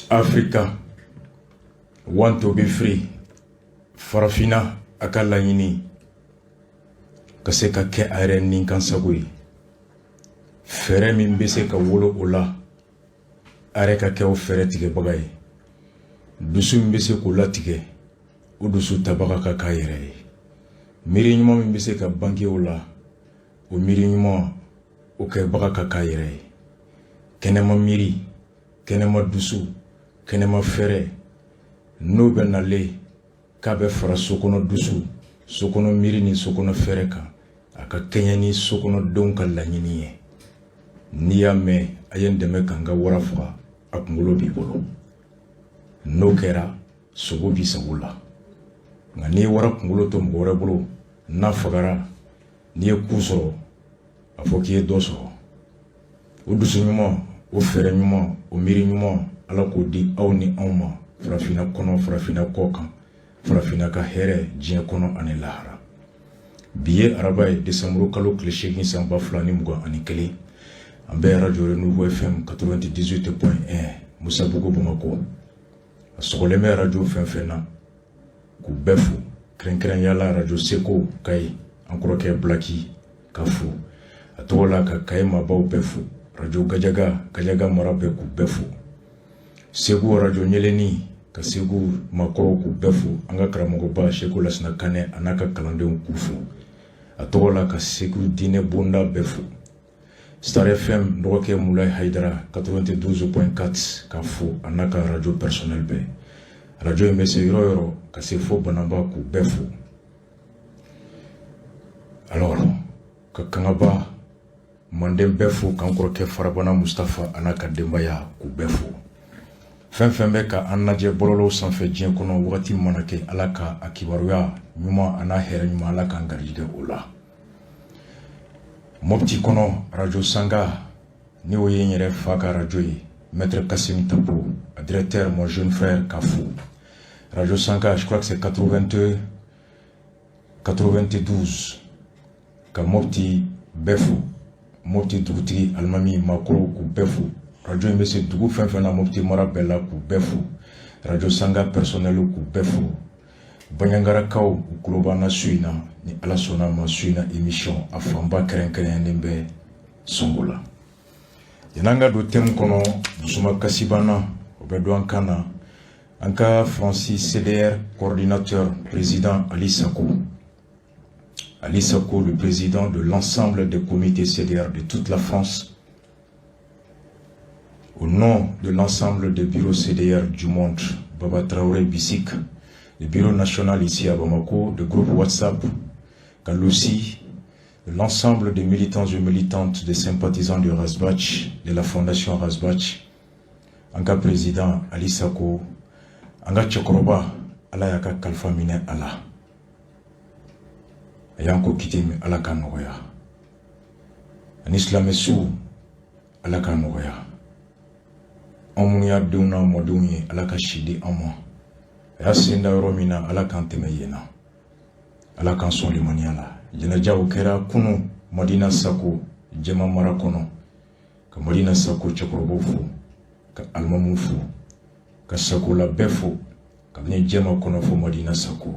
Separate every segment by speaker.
Speaker 1: Africa want to be free. Farafinna a ka laɲini ka se ka kɛ a yɛrɛ ni kan sago ye. Fɛɛrɛ min bɛ se ka wolo o la, a yɛrɛ ka kɛ o fɛɛrɛ tigɛbaga ye. Dusu min bɛ se k'o latigɛ, o dusu tabaga ka k'a yɛrɛ ye. Miiri ɲuman min bɛ se ka bange o la, o miiri ɲuman o kɛbaga ka k'a yɛrɛ ye. Kɛnɛma miiri, kɛnɛma dusu, kɛnɛma fɛɛrɛ, n'o bɛ nalen k'a bɛ fara sokɔnɔ dusu, sokɔnɔ miiri ni sokɔnɔ fɛɛrɛ kan, a ka kɛɲɛ ni sokɔnɔdenw ka laɲini ye. N'i y'a mɛn a ye n dɛmɛ ka n ka wara faga, a kunkolo b'i bolo. N'o kɛra, sogo b'i sago la. Nka n'i ye wara kunkolo to mɔgɔ wɛrɛ bolo, n'a fagara, n'i ye ku sɔrɔ, a fɔ k'i ye dɔ sɔrɔ. O dusu ɲuman, o fɛɛrɛ ɲuman, o miiri ɲuman, Ala k'o di aw ni anw ma farafinna kɔnɔ, farafinna kɔ kan, farafinna ka hɛrɛ diɲɛ kɔnɔ ani lahara. Bi ye araba ye, desanburu kalo tile 8, san 2021. An bɛ Radio Renouveau FM 98.1, Musabugu, Bamakɔ. A sɔgɔlen bɛ radio fɛn fɛn na, k'u bɛɛ fo, kɛrɛnkɛrɛnya la Radio Seko Kayi, an kɔrɔkɛ Blaki ka fo a tɔgɔ la, ka Kayi maabaw bɛɛ fo. Radio Gajaga, Gajaga mara bɛɛ, k'u bɛɛ fo. Segu Radio Ɲɛlɛni, ka Segu maakɔrɔw k'u bɛɛ fo. An ka karamɔgɔba Seko Lasina Kanɛ a n'a ka kalandenw k'u fo a tɔgɔ la, ka Segu diinɛ bonda bɛɛ fo. Star FM, dɔgɔkɛ Mulayi Hayidara, 92.4, ka fo a n'a ka radio personnel bɛɛ. Radio in bɛ se yɔrɔ yɔrɔ, ka se fo Banamba, k'u bɛɛ fo. Alors, ka Kangaba manden bɛɛ fo, k'an kɔrɔkɛ Farabana Mustafa a n'a ka denbaya k'u bɛɛ fo. Fɛn fɛn bɛ ka an lajɛ bɔlɔlɔw sanfɛ diɲɛ kɔnɔ, wagati mana kɛ, Ala ka a kibaruya ɲuman a n'a hɛrɛ ɲuman, Ala k'an garijɛgɛ o la. Mopti kɔnɔ, Radio Sanga, ni o ye n yɛrɛ fa ka radio ye, Maître Kassim Tapo, a directeur, mon jeune frère, ka fo. Radio Sanga, je crois que c'est 82 92. Ka Mopti bɛɛ fo, Mopti dugutigi, alimami, maakɔrɔw, k'u bɛɛ fo. Radio in bɛ se dugu fɛn fɛn na Mopti mara bɛɛ la, k'u bɛɛ fo. Radio Sanga personnel, k'u bɛɛ fo. Banyangarakaw, u tulo b'an na su in na. Ni Ala sɔnna a ma, su in na émission a fanba kɛrɛnkɛrɛnnen bɛ sɔngo la. Yan'an ka don thème kɔnɔ, dusuma kasi b'an na, o bɛ don an kan na. An ka Francis CDR coordinateur, président Ali Sako, Ali Sako, le président de l'ensemble des comités CDR de toute la France, au nom de l'ensemble des bureaux CDR du monde, Baba Traoré Bissik, le bureau national ici à Bamako, le groupe WhatsApp, Kaloussi, l'ensemble des militants et militantes, des sympathisants du Ras Bath, de la fondation Ras Bath, an ka président Ali Sako, an ka cɛkɔrɔba, Ala y'a ka kalifa minɛ a la. A y'an ko kiti min, Ala ka nɔgɔya. Ani silamɛ su, Ala ka nɔgɔya. Anw minnu y'a denw n'a mɔdenw ye, Ala ka si di an ma. A y'a sen da yɔrɔ min na, Ala k'an tɛmɛ yen na. Ala k'an sɔn limaniya la. Jɛnɛjaw kɛra kunu Madina Sako, Jɛma mara kɔnɔ. Ka Madina Sako cɛkɔrɔbaw fo, ka alimamuw fo, ka Sakola bɛɛ fo, kabini Jɛma kɔnɔ fo Madina Sako.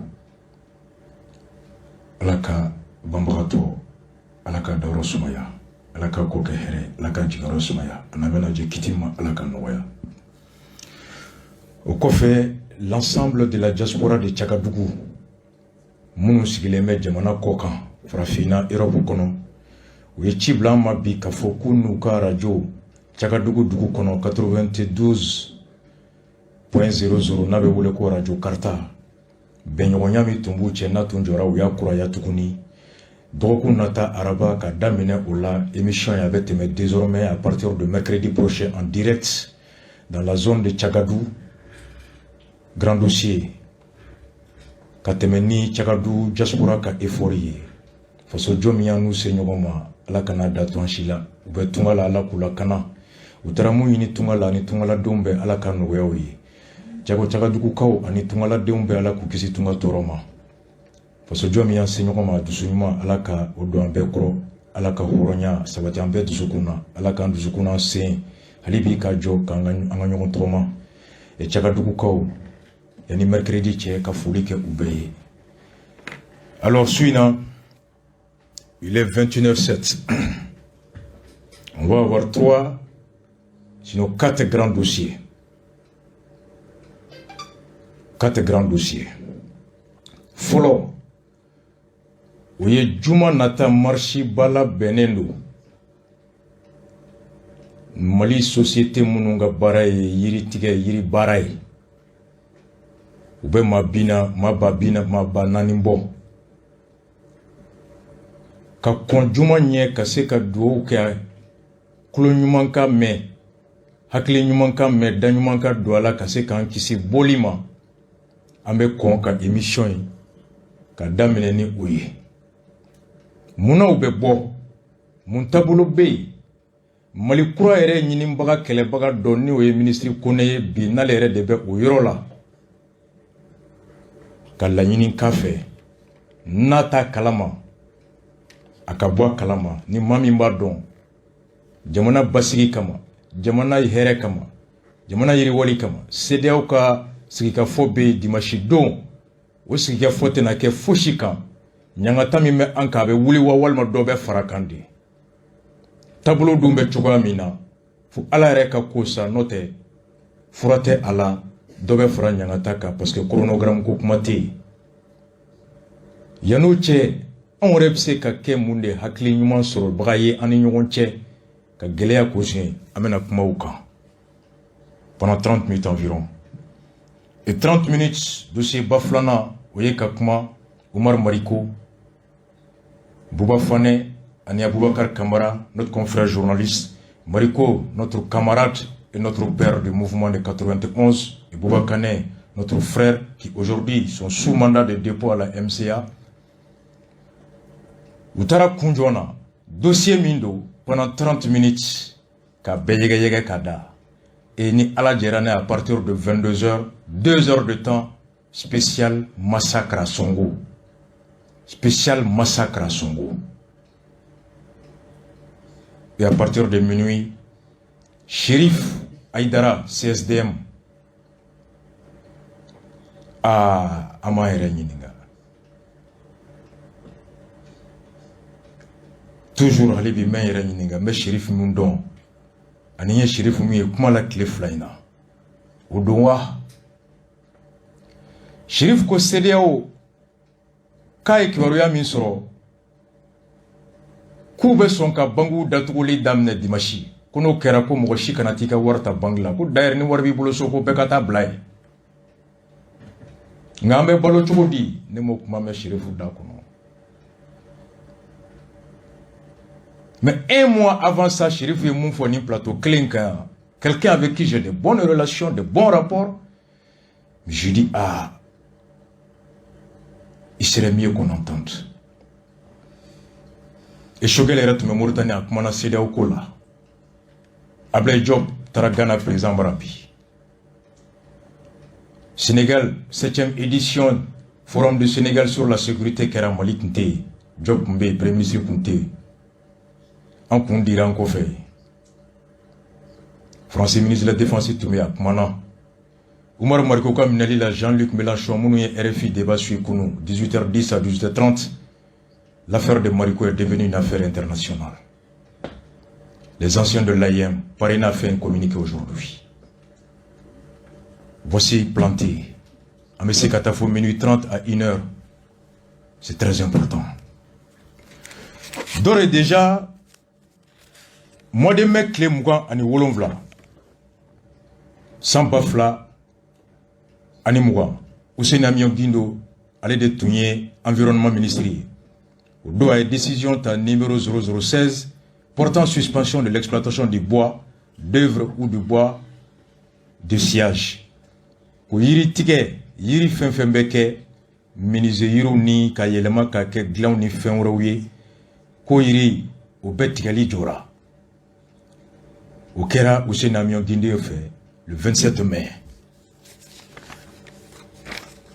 Speaker 1: Ala ka banbagatɔ, Ala ka dayɔrɔ sumaya, Ala ka ko kɛ hɛrɛ, Ala ka jigiyɔrɔ sumaya. A n'a bɛna jɛ kiti ma, Ala ka nɔgɔya. O kɔfɛ, l'ensemble de la diaspora de Cakadugu, minnu sigilen bɛ jamana kɔ kan, farafinna, Europe kɔnɔ, u ye ci bila an ma bi k'a fɔ k'u n'u ka radio Cakadugu dugu kɔnɔ 92.00, n'a bɛ wele ko Radio Karta, bɛnɲɔgɔnya min tun b'u cɛ n'a tun jɔra, u y'a kuraya tuguni. Dɔgɔkun nata araba ka daminɛ o la, émission ye a bɛ tɛmɛ désormais à partir de mercredi prochain en direct dans la zone de Tchakadou, grand dossier, ka tɛmɛ ni Tchakadou diaspora ka effort ye. Fasojɔ min y'an n'u se ɲɔgɔn ma, Ala kana da to an si la. U bɛ tunga la, Ala k'u lakana. U taara mun ɲini tunga la ani tungaladenw bɛɛ, Ala ka nɔgɔyaw ye. Jago Cagadugukaw ani tungaladenw bɛɛ, Ala k'u kisi tunga tɔɔrɔ ma. Fasojɔ min y'an se ɲɔgɔn ma, dusu ɲuman, Ala ka o don an bɛɛ kɔrɔ. Ala ka hɔrɔnya sabati an bɛɛ dusukun na. Ala k'an dusukun n'an sen hali bi ka jɔ k'an ka an ka ɲɔgɔn tɔgɔma. Cagadugukaw, yanni mercredi cɛ, ka foli kɛ u bɛɛ ye. Alors, su in na, il est 21h07. On va avoir trois, sinon quatre grands dossiers, quatre grands dossiers. Fɔlɔ, o ye juma nata marche ba labɛnnen don. Mali société minnu ka baara ye yiritigɛ, yiri baara ye, u bɛ maa bina maa ba bina maa ba naani bɔ ka kɔn juma ɲɛ, ka se ka dugawu kɛ, tulo ɲuman ka mɛn, hakili ɲuman ka mɛn, da ɲuman ka don a la, ka se k'an kisi bɔli ma. An bɛ kɔn ka émission ye ka daminɛ ni o ye. Munna u bɛ bɔ? Mun taabolo bɛ yen? Mali kura yɛrɛ ɲinibaga, kɛlɛbaga dɔ, ni o ye minisiri Kone ye bi, n'ale yɛrɛ de bɛ o yɔrɔ la, ka laɲini k'a fɛ, n'a t'a kalama, a ka bɔ a kalama. Ni maa min b'a dɔn, jamana basigi kama, jamana hɛrɛ kama, jamana yiriwali kama, CEDEAO ka sigikafɔ bɛ yen dimanche don. O sigikafɔ tɛna kɛ fosi kan. Ɲangata min bɛ an kan, a bɛ wuli wa, walima dɔ bɛ fara kan de? Taabolo dun bɛ cogoya min na, fo Ala yɛrɛ ka ko sa, n'o tɛ fura tɛ a la. Dɔ bɛ fara ɲangata kan, parce que chronogramme ko kuma tɛ yen. Yann'o cɛ, anw yɛrɛ bɛ se ka kɛ mun de hakili ɲuman sɔrɔbaga ye an ni ɲɔgɔn cɛ, ka gɛlɛya k'o sen? An bɛna kuma o kan pendant 30 minutes environ. Et 30 minutes, dossier ba filanan, o ye ka kuma Umar Mariko, Bouba Fane ani Aboubacar Kamara, notre confrère journaliste. Mariko, notre camarade et notre père du mouvement de 91, et Bouba Kane, notre frère, qui aujourd'hui sont sous mandat de dépôt à la MCA. U taara kun jɔn na? Dossier min don, pendant 30 minutes ka bɛɛ yɛgɛyɛgɛ ka da. Et ni Ala jɛra n'a ye, à partir de 22 heures, 2 heures de temps, spécial massacre à Songo, spécial massacre à Songo. Et à partir de minuit, Chérif Aïdara, CSDM. Ah, an m'an yɛrɛ ɲininka toujours. Hali bi n bɛ n yɛrɛ ɲininka, n bɛ Chérif min dɔn ani n ye Chérif min ye kuma la tile 2 in na, o don wa? Chérif ko CEDEAO k'a ye kibaruya min sɔrɔ k'u bɛ sɔn ka banques datuguli daminɛ dimanche, ko n'o kɛra, ko mɔgɔ si kana t'i ka wari ta banque la, ko d'ailleurs ni wari b'i bolo so, ko bɛɛ ka taa bila yen. Nka an bɛ balo cogo di? Ne m'o kuma mɛn Chérif da kɔnɔ. Mais un mois avant ça, Chérif ye mun fɔ nin plateau kelen kan yan? Quelqu'un avec qui j'ai de bonnes relations, de bons rapports, je dis: ah, il serait mieux qu'on entende. Et Choguel yɛrɛ tun bɛ Mauritanie, a kumana CEDEAO ko la. Ablaye Diop taara Ghana président bara bi. Sénégal, 7e édition Forum du Sénégal sur la sécurité kɛra, Mali tun tɛ yen. Diop tun bɛ yen, premier ministre tun tɛ yen. An kun dira an kɔfɛ. Français ministre de la Défense tun bɛ yen, a kumana Umar Mariko ka minɛli la. Jean-Luc Mélenchon, minnu ye RFI débat suit kunun, 18h10 à 18h30, l'affaire de Mariko est devenue une affaire internationale. Les anciens de l'AEEM, Parena a fait un communiqué aujourd'hui. Voici planté. An bɛ se ka taa fo minuit 30 à 1 heure. C'est très important. D'ores et déjà, mois de mai tile 27 san 2020, Housseini Amion Guindo, ale de tun ye environnement ministre ye. O don, a ye décision ta numéro 0016 portant suspension de l'exploitation du bois d'œuvre ou du bois de sciage, ko yiri tigɛ, yiri fɛn fɛn bɛ kɛ menuisier yiriw ni ka yɛlɛma ka kɛ dilanw ni fɛn wɛrɛw ye, ko yiri o bɛɛ tigɛli jɔra. O kɛra Housseini Amion Guindo fɛ le 27 mai.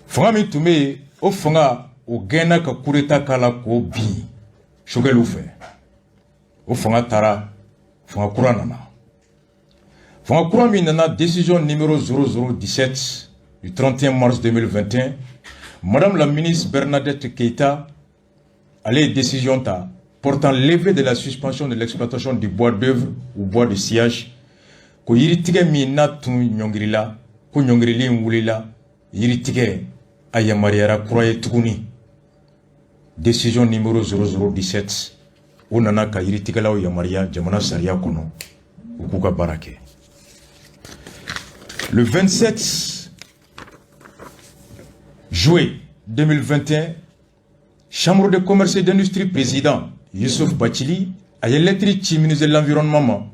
Speaker 1: Fanga min tun bɛ yen, o fanga o gɛnna ka coup d'état k'a la k'o bin Choguel fɛ. O fanga taara, fanga kura nana. Fanga kura min nana, décision numéro 0017 du 31 mars 2021, Madame la ministre Bernadette Keita, ale ye décision ta portant levée de la suspension de l'exploitation du bois d'œuvre ou bois de sciage, ko yiritigɛ min n'a tun ɲɔngirila, ko ɲɔngirili in wulila, yiritigɛ a yamaruyara kura ye tuguni. Décision numéro 0017, o nana ka yiritigɛlaw yamaruya jamana sariya kɔnɔ, u k'u ka baara kɛ. Le 27 juillet 2021, Chambre de commerce et d'industrie président Youssouf Bathily a ye lettre ci ministre de l'Environnement ma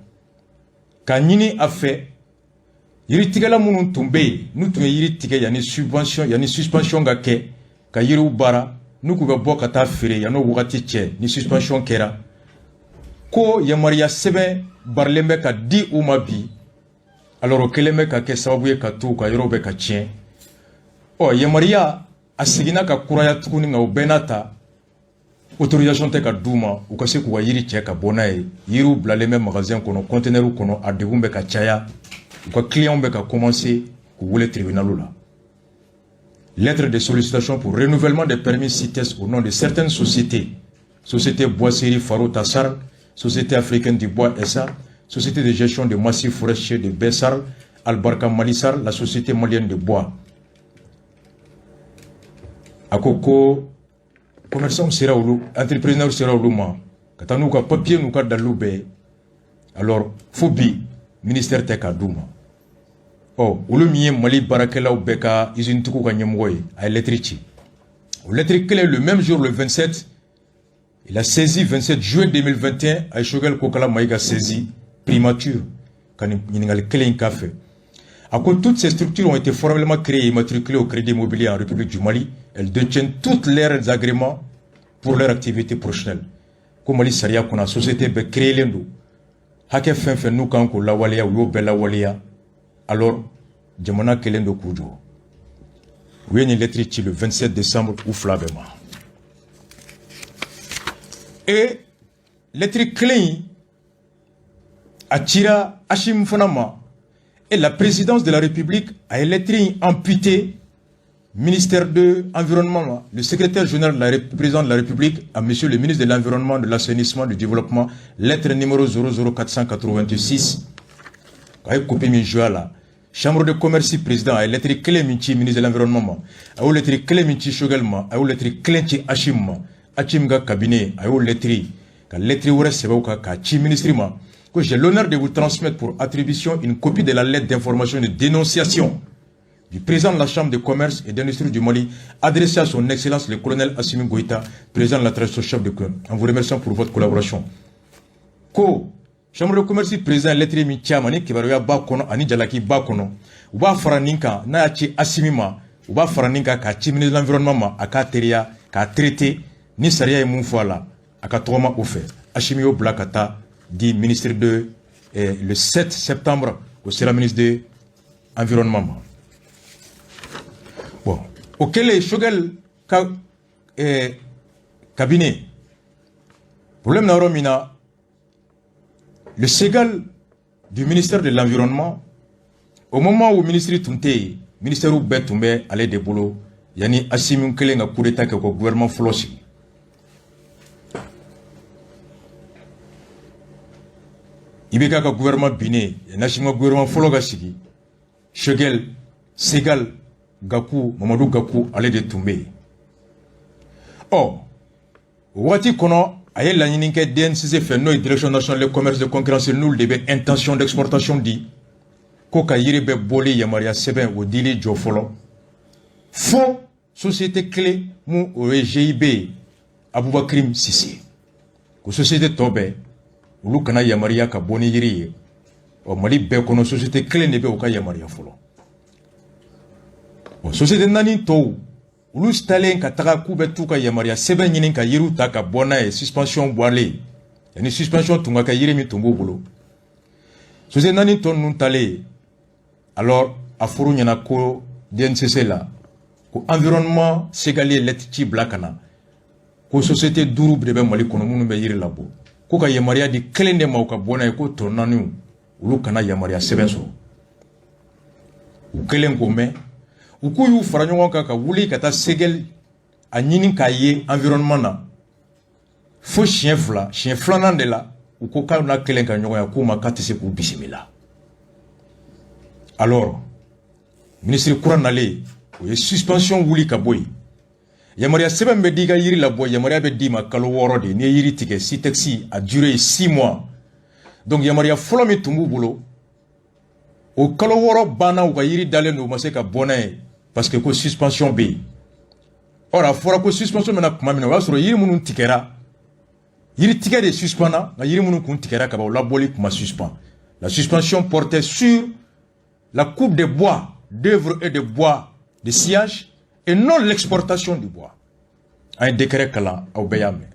Speaker 1: k'a ɲini a fɛ, yiritigɛla minnu tun bɛ yen, n'u tun ye yiri tigɛ yanni subvention, yanni suspension ka kɛ, ka yiriw baara, n'u k'u bɛ bɔ ka taa feere yan'o wagati cɛ ni suspension kɛra, ko yamaruya sɛbɛn barilen bɛ ka di u ma bi. Alors o kɛlen bɛ ka kɛ sababu ye ka to u ka yɔrɔw bɛ ka tiɲɛ. Ɔ, yamaruya a seginna ka kuraya tuguni, nka o bɛɛ n'a ta, autorisation tɛ ka d'u ma u ka se k'u ka yiri cɛ ka bɔ n'a ye. Yiriw bilalen bɛ magasin kɔnɔ, conteneur kɔnɔ, a degun bɛ ka caya, u ka clients bɛ ka commencer k'u wele tribunal la. Lettre de sollicitation pour renouvellement des permis CITES au nom de certaines sociétés: Société Boisserie Faro Tassar, Société africaine du bois SA, Société de gestion de massifs forestiers de Bessar, Albarka Mali SAR, la Société malienne de bois. A ko ko commerçant sera olu, entrepreneur sera olu ma ka taa n'u ka papier n'u ka dalilu bɛɛ. Alors fo bi, ministère tɛ k'a d'u ma. Ɔ, olu min ye Mali baarakɛlaw bɛɛ ka usine tigiw ka ɲɛmɔgɔ ye, a ye lettre ci. O lettre kelen, le même jour, le 27, il a saisi, 27 juillet 2021, a ye Choguel Kokala Maïga saisi primature ka nin ɲininkali kelen in k'a fɛ. A ko toutes ces structures ont été formellement créées et immatriculées au Crédit immobilier en République du Mali. Elles détiennent toutes leurs agréments pour leur activité professionnelle. Ko Mali sariya kɔnɔ, société bɛɛ créelen don, hakɛ fɛn fɛn n'u kan k'o lawaleya, u y'o bɛɛ lawaleya. Alors jamana kɛlen don k'u jɔ. U ye nin lettre ci le 27 décembre u fila bɛɛ ma. Et lettre kelen in, a cira Assimi fana ma. Et la présidence de la République a ye lettre in amputé ministère de l'Environnement, le secrétaire général de la président de la République, à monsieur le ministre de l'Environnement, de l'Assainissement, du Développement, lettre numéro 00486. A ye copie min joué a la, Chambre de commerce président a ye lettre kelen min ci ministre de l'Environnement ma, a y'o lettre kelen min ci Choguel ma, a y'o lettre kelen ci Assimi ma. Assimi ka cabinet a y'o lettre ka lettre wɛrɛ sɛbɛn o kan k'a ci ministre ma, que j'ai l'honneur de vous transmettre pour attribution une copie de la lettre d'information de dénonciation du président de la Chambre de commerce et d'industrie du Mali, adressée à son Excellence le colonel Assimi Goïta, président de la transition, chef de club, en vous remerciant pour votre collaboration. Ko Chambre de commerce président lettre min ci a ma, ni kibaruya b'a kɔnɔ ani jalaki b'a kɔnɔ, u b'a fara nin kan n'a y'a ci Assimi ma, u b'a fara nin kan k'a ci ministre de l'Environnement ma, a k'a teriya k'a traité ni sariya ye mun fɔ a la, a ka tɔgɔma o fɛ. Assimi y'o bila ka taa di ministre de le 7 septembre, o sera ministre de l'Environnement ma. Bon, o kɛlen, Choguel ka cabinet problème na yɔrɔ min na, le Ségal du ministère de l'Environnement, au moment où ministre tun tɛ yen, ministère bɛɛ tun bɛ ale de bolo yanni Assimi kelen ka coup d'état kɛ ko gouvernement fɔlɔ sigi. IBK ka gouvernement binnen, yanni Assimi ka gouvernement fɔlɔ ka sigi, Choguel Segal Gakou, Mamadou Gakou, ale de tun bɛ yen. Ɔ, o waati kɔnɔ, a ye laɲini kɛ DNCC fɛ, n'o ye Direction nationale de commerce de concurrence, n'olu de bɛ intention d'exportation di, ko ka yiri bɛɛ bɔli yamaruya sɛbɛn o dili jɔ fɔlɔ, fo société kelen mun, o ye GIB ye, Aboubacrime Cissé, ko société tɔ bɛɛ, olu kana yamaruya ka bɔ ni yiri ye. Ɔ, Mali bɛɛ kɔnɔ, société kelen de bɛ o ka yamaruya fɔlɔ. Bon, société naani tɔw, olu talen ka taga k'u bɛ t'u ka yamaruya sɛbɛn ɲini ka yiriw ta ka bɔ n'a ye, suspension bɔlen, yanni suspension tun ka kɛ, yiri min tun b'u bolo, société naani tɔ ninnu talen, alors a fɔr'u ɲɛna ko DNCC la, ko environnement Segali ye lettre ci bila ka na, ko société duuru de bɛ Mali kɔnɔ minnu bɛ yiri labɔ, ko ka yamaruya di kelen de ma o ka bɔ n'a ye, ko tɔ naaniw Olu kana yamaruya sɛbɛn sɔrɔ. U kɛlen k'o mɛn, u k'u y'u fara ɲɔgɔn kan ka wuli ka taa Choguel a ɲini k'a ye environnement na fo siɲɛ 2. Siɲɛ filanan de la, u ko k'aw n'a kelen ka ɲɔgɔn ye, k'u ma k'a tɛ se k'u bisimila. Alors ministre kura nalen, o ye suspension wuli ka bɔ yen. Yamaruya sɛbɛn bɛ di i ka yiri labɔ, yamaruya bɛ d'i ma kalo 6 de. N'i ye yiri tigɛ, CITEX a durée ye 6 mois. Donc yamaruya fɔlɔ min tun b'u bolo, o kalo 6 banna, u ka yiri dalen don, u ma se ka bɔ n'a ye parce que ko suspension bɛ yen. Or a fɔra ko suspension bɛna tuma min na, o y'a sɔrɔ yiri minnu tigɛra, yiri tigɛ de suspendra, nka yiri minnu kun tigɛra ka ban, o labɔli kun ma suspend. La suspension portait sur la coupe de bois d'œuvre et de bois de sciage et non l'exportation du bois. An ye décret kalan, aw bɛɛ y'a mɛn.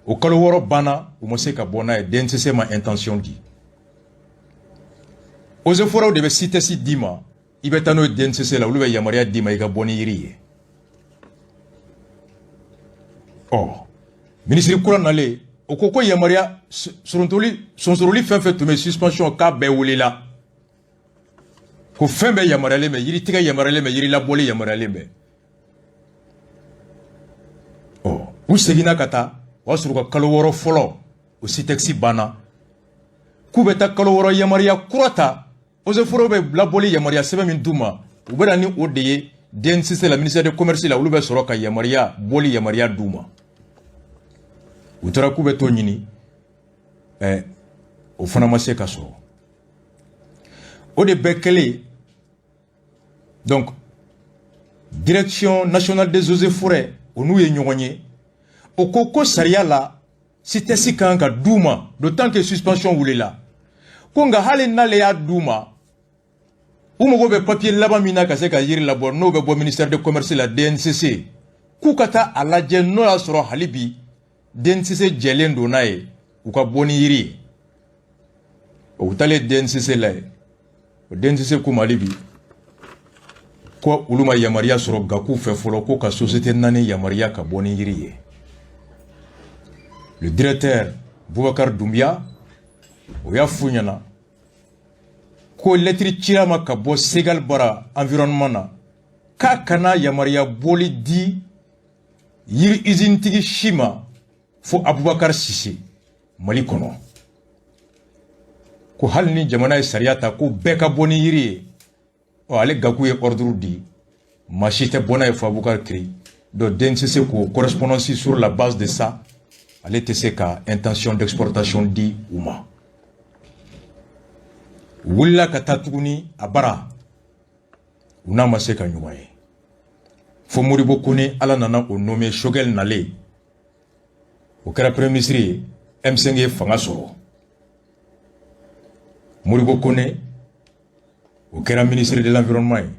Speaker 1: O kalo 6 banna, u ma se ka bɔ n'a ye. DNCC ma intention di. Eaux et Forêts de bɛ CITES d'i ma, i bɛ taa n'o ye DNCC la, olu bɛ yamaruya d'i ma i ka bɔ ni yiri ye. Ɔ, minisiri kura nalen, o ko ko yamaruya sonsoroli fɛn fɛn tun bɛ suspension, k'a bɛɛ welela, ko fɛn bɛɛ yamaruyalen bɛ, yiritigɛ yamaruyalen bɛ, yiri labɔli yamaruyalen bɛ. Ɔ, u seginna ka taa, o y'a sɔrɔ u ka kalo 6 fɔlɔ o CITEX banna, k'u bɛ taa kalo 6 yamaruya kura ta. Eaux et Forêts bɛ labɔli yamaruya sɛbɛn min d'u ma, u bɛ na ni o de ye DNCC la, ministère de commerce la, olu bɛ sɔrɔ ka yamaruya bɔli yamaruya d'u ma. U taara k'u bɛ t'o ɲini, o fana ma se ka sɔrɔ. O de bɛɛ kɛlen, donc Direction nationale des eaux et forêts, o n'u ye ɲɔgɔn ye, o ko ko sariya la, CITES kan ka d'u ma, d'autant que suspension wulila. Ko nka hali n'ale y'a d'u ma, u mago bɛ papier laban min na ka se ka yiri labɔ, n'o bɛ bɔ ministère de commerce la, DNCC, k'u ka taa a lajɛ n'o y'a sɔrɔ hali bi DNCC jɛlen don n'a ye, u ka bɔ ni yiri ye. O taalen DNCC la yen, o DNCC k'u ma hali bi ko olu ma yamaruya sɔrɔ Gaku fɛ fɔlɔ ko ka société 4 yamaruya ka bɔ ni yiri ye. Le directeur Boubacar Doumbia, o y'a f'u ɲɛna ko lɛtiri cira ma ka bɔ Segal bara environnement na, k'a kana yamaruya bɔli di yiri usine tigi si ma fo Abubakar Sise Mali kɔnɔ, ko hali ni jamana ye sariya ta ko bɛɛ ka bɔ ni yiri ye, ɔ, ale Gaku ye ordre di, maa si tɛ bɔ n'a ye fo Abubakar Kiri. Donc DNCC ko correspondance, sur la base de ça, ale tɛ se ka intention d'exportation di u ma. U wulila ka taa tuguni a bara, u n'a ma se ka ɲɔgɔn ye fo Modibo Kone, Ala nana o nommé. Choguel nalen, o kɛra premier ministre ye. M5 ye fanga sɔrɔ. Modibo Kone, o kɛra ministre de l'Environnement ye.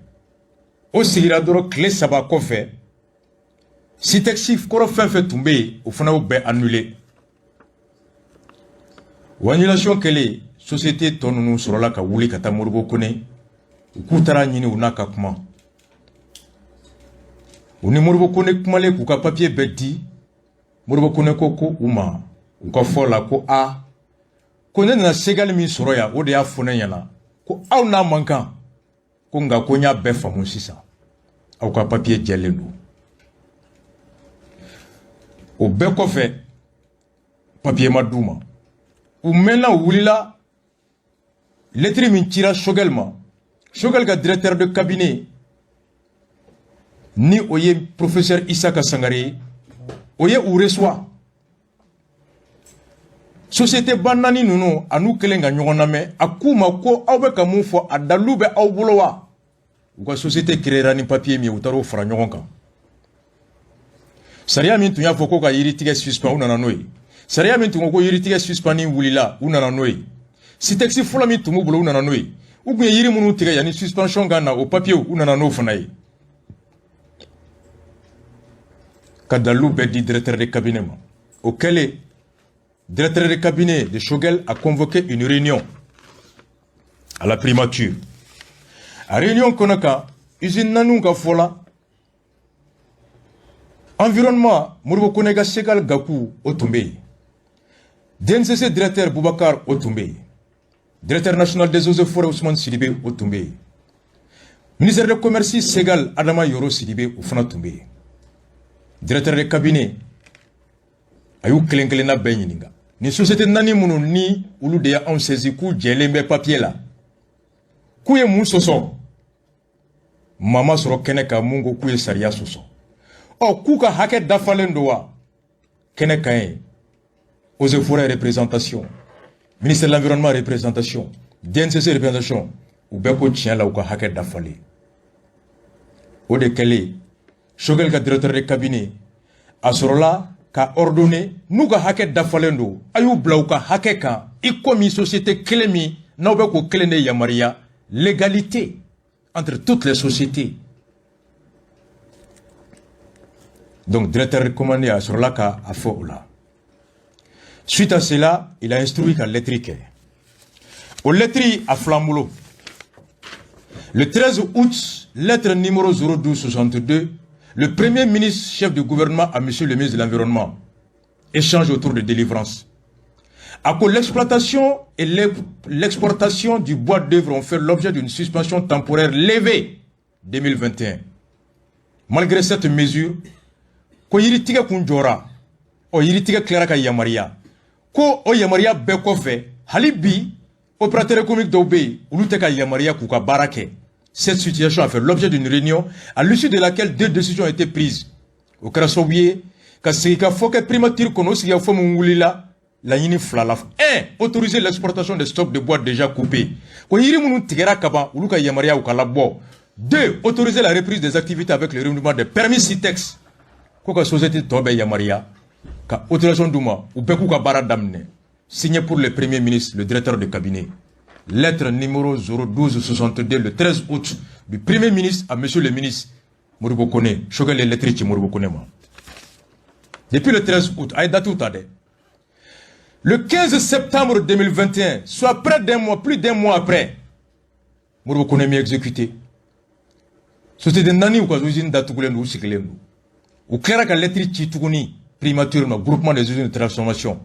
Speaker 1: O sigira dɔrɔn, tile 3 kɔfɛ, CITEX kɔrɔ fɛn fɛn tun bɛ yen, o fana y'o bɛɛ annulé. O annulation kɛlen, société tɔ ninnu sɔrɔla ka wuli ka taa Modibo Kone, u k'u taara ɲini u n'a ka kuma. U ni Modibo Kone kumalen k'u ka papier bɛɛ di, Modibo Kone ko ko u ma, u ka fɔ la, ko a ko ne nana Segali min sɔrɔ yan, o de y'a fɔ ne ɲɛna ko aw n'a man kan, ko nka ko n y'a bɛɛ faamu sisan, aw ka papier jɛlen don. O bɛɛ kɔfɛ, papier ma d'u ma. U mɛnna, u wulila. Lettre min cira Choguel ma, Choguel ka directeur de cabinet, ni o ye professeur Isaka Sangare ye, o ye u reçoit. Société ba naani ninnu, a n'u kɛlen ka ɲɔgɔn lamɛn, a k'u ma ko aw bɛ ka mun fɔ, a dalilu bɛ aw bolo wa? U ka société créera ni papier min ye, u taara o fara ɲɔgɔn kan. Sariya min tun y'a fɔ ko ka yiritigɛ suspend, u nana n'o ye. Sariya min tun ko ko yiritigɛ suspend wulila, u nana n'o ye. CITEX fɔlɔ min tun b'u bolo, u nana n'o ye. U tun ye yiri minnu tigɛ yanni suspension ka na, o papier, u nana n'o fana ye, ka dalilu bɛɛ di directeur de cabinet ma. O kɛlen, directeur de cabinet de Choguel a convoqué une réunion à la primature. A réunion kɔnɔ kan, usine naaniw ka fɔ la, environnement, Modibo Kone ka Segal Gaku, o tun bɛ yen. DNCC directeur Boubacar, o tun bɛ yen. Directeur national des eaux et forêts Ousmane Sidibe, o tun bɛ yen. Ministère de commerce Segal Adama Yoro Sidibe, o fana tun bɛ yen. Directeur de cabinet a y'u kelen kelenna bɛɛ ɲininka. Nin société naani minnu ni olu de y'anw saisi, k'u jɛlen bɛ papier la, k'u ye mun sɔsɔ? Maa ma sɔrɔ kɛnɛ kan mun ko k'u ye sariya sɔsɔ. Ɔ, k'u ka hakɛ dafalen don wa? Kɛnɛ kan yen, eaux et forêts représentation, ministère de l'environnement représentation, DNCC représentation, u bɛɛ ko tiɲɛ la, u ka hakɛ dafalen. O de kɛlen, Choguel ka directeur de cabinet a sɔrɔla ka ordonner: n'u ka hakɛ dafalen don, a y'u bila u ka hakɛ kan, i komi société kelen min n'aw bɛ k'o kelen de yamaruya, l'égalité entre toutes les sociétés. Donc directeur recommandé a sɔrɔla ka a fɔ o la. Suite à cela, il a instruit ka lettre kɛ. O lettre a filan bolo, le 13 août, lettre numéro 0262, le premier ministre, chef du gouvernement, à monsieur le ministre de l'Environnement, échange autour de délivrance. A ko l'exploitation et l'exportation du bois d'œuvre ont fait l'objet d'une suspension temporaire levée 2021. Malgré cette mesure, ko yiritigɛ kun jɔra, ɔ, yiritigɛ tilara ka yamaruya, ko o yamaruya bɛɛ kɔfɛ, hali bi opérateur économique dɔw bɛ yen, olu tɛ ka yamaruya k'u ka baara kɛ. Cette situation a fait l'objet d'une réunion à l'issue de laquelle deux décisions ont été prises. O kɛra sababu ye ka sigikafɔ kɛ primature kɔnɔ. O sigikafɔ min wulila laɲini fila la: un, autoriser l'exportation des stocks de bois déjà coupés, ko yiri minnu tigɛra kaban, olu ka yamaruya u ka labɔ; deux, autoriser la reprise des activités avec le renouvellement des permis CITEX, ko ka société tɔ bɛɛ yamaruya ka autorisation d'u ma, u bɛɛ k'u ka baara daminɛ. Signé pour le premier ministre, le directeur de cabinet. Lettre numéro 01262, le 13 août, du premier ministre à monsieur le ministre Modibo Kone. Choguel ye lettre ci Modibo Kone ma depuis le 13 août. A ye date ta dɛ. Le 15 septembre 2021, soit près d'un mois, plus d'un mois après, Modibo Kone mi exécuté. Société naani, u ka usine datugulen don, u sigilen don. U tilara ka lettre ci tuguni primature ma, groupement des usines de transformation.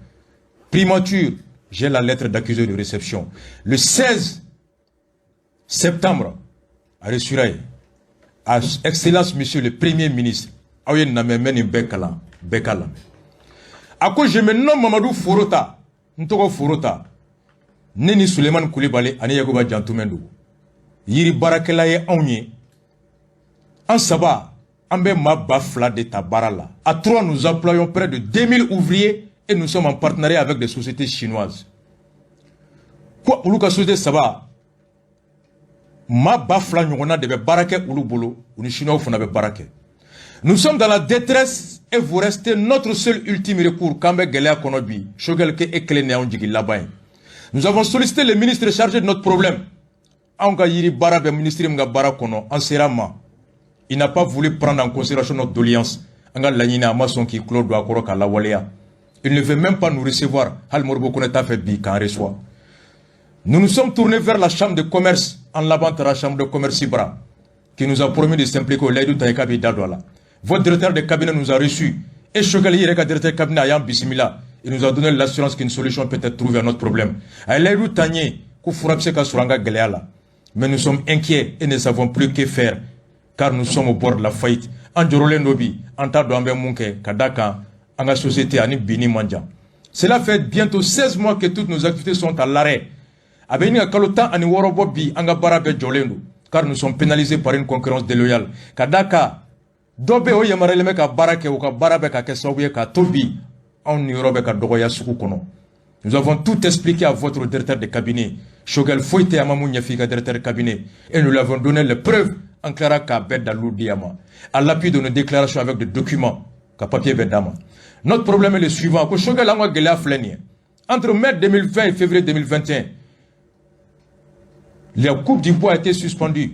Speaker 1: Primature, j'ai la lettre d'accusé de réception. Le 16 septembre, a reçu à Excellence Monsieur le Premier ministre, aw ye namɛ mɛ nin bɛɛ kalan, bɛɛ ka lamɛn. A ko: je me nomme Mamadou Forota, n tɔgɔ Forota, ne ni Sulemani Kulibali ani Yakuba Jantumɛ don. Yiri baarakɛla ye anw ye. An saba, an bɛ maa 2000 de ta baara la. À trois, nous employons près de 2000 ouvriers et nous sommes en partenariat avec des sociétés chinoises. Ko olu ka société saba, maa 2000 ɲɔgɔnna de bɛ baara kɛ olu bolo, u ni chinois fana bɛ baara kɛ. Nous sommes dans la détresse et vous restez notre seul ultime recours. K'an bɛ gɛlɛya kɔnɔ bi, Choguel, k'e kelen de y'anw jigi laban ye. Nous avons sollicité le ministre chargé de notre problème. Anw ka yiri baara bɛ ministre min ka baara kɔnɔ, an sera ma. Il n'a pas voulu prendre en considération notre doléance. An ka laɲini, a ma sɔn k'i tulo don a kɔrɔ k'a lawaleya. Il ne veut même pas nous recevoir. Hali Modibo Kone t'a fɛ bi k'an reçoit. Nous nous sommes tournés vers la chambre de commerce. An laban taara chambre de commerce bara, qui nous a promis de s'impliquer au layidu ta ye k'a b'i da don a la. Votre directeur de cabinet nous a reçus. Et Choguel yɛrɛ ka directeur de cabinet a y'an bisimila. Il nous a donné l'assurance qu'une solution peut être trouvée à notre problème. A ye layidu ta n ye ko fura bɛ se ka sɔrɔ an ka gɛlɛya la. Mais nous sommes inquiets et ne savons plus que faire, car nous sommes au bord de la faillite. An jɔrɔlen do bi, an t'a dɔn an bɛ mun kɛ, ka da kan an ka société ani binni man jan. Cela fait bientôt 16 mois que toutes nos activités sont à l'arrêt. A bɛ ɲini ka kalo 16 bɔ bi, an ka baara bɛɛ jɔlen don, car nous sommes pénalisés par une concurrence déloyale. Ka da kan dɔ bɛ yen, o yamaruyalen bɛ ka baara kɛ, u ka baara bɛ ka kɛ sababu ye k'a to bi anw niyɔrɔ bɛ ka dɔgɔya sugu kɔnɔ. Nous avons tout expliqué à votre directeur de cabinet. Choguel, foyi tɛ an ma mun ɲɛfɔ i ka directeur de cabinet. Et nous lui avons donné les preuves. An tilara k'a bɛɛ dalilu di a ma, à l'appui de nos déclarations avec des documents, ka papier bɛɛ d'a ma. Notre problème est le suivant. Ko Choguel, an ka gɛlɛya filɛ nin ye: entre mai 2020 et février 2021, la coupe du bois a été suspendue.